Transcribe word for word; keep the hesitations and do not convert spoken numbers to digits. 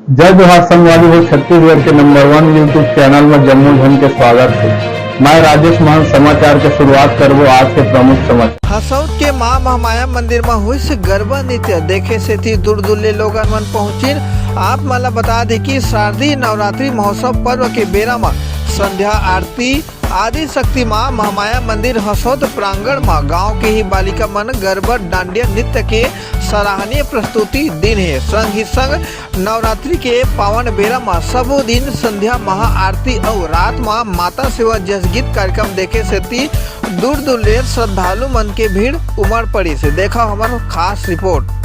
जय जोहार संगवारी हो, छत्तीसगढ़ के नंबर वन YouTube चैनल में जम्मो झन के स्वागत है। मैं राजेश महंत। समाचार के शुरुआत करबो आज के प्रमुख समाचार। हसौद के मां महामाया मंदिर म हुइस गरबा नृत्य, देखे सेती दूर दूर ले लोगन मन पहुंचिन। आप मन ला बता दे कि शारदीय नवरात्रि महोत्सव पर्व के बेरा म संध्या आरती आदि शक्ति मां महामाया मंदिर हसौद प्रांगण म गांव के ही बालिका मन गरबा डांडिया नृत्य के सराहनीय प्रस्तुति दिन हे। संग ही संग नवरात्रि के पावन बेरा म सबो दिन संध्या महाआरती अउ रात म माता सेवा जस गीत कार्यक्रम देखे सेती दूर दूर ले श्रद्धालु मन के भीड़ उमड़ पड़िस। देखा हमर खास रिपोर्ट।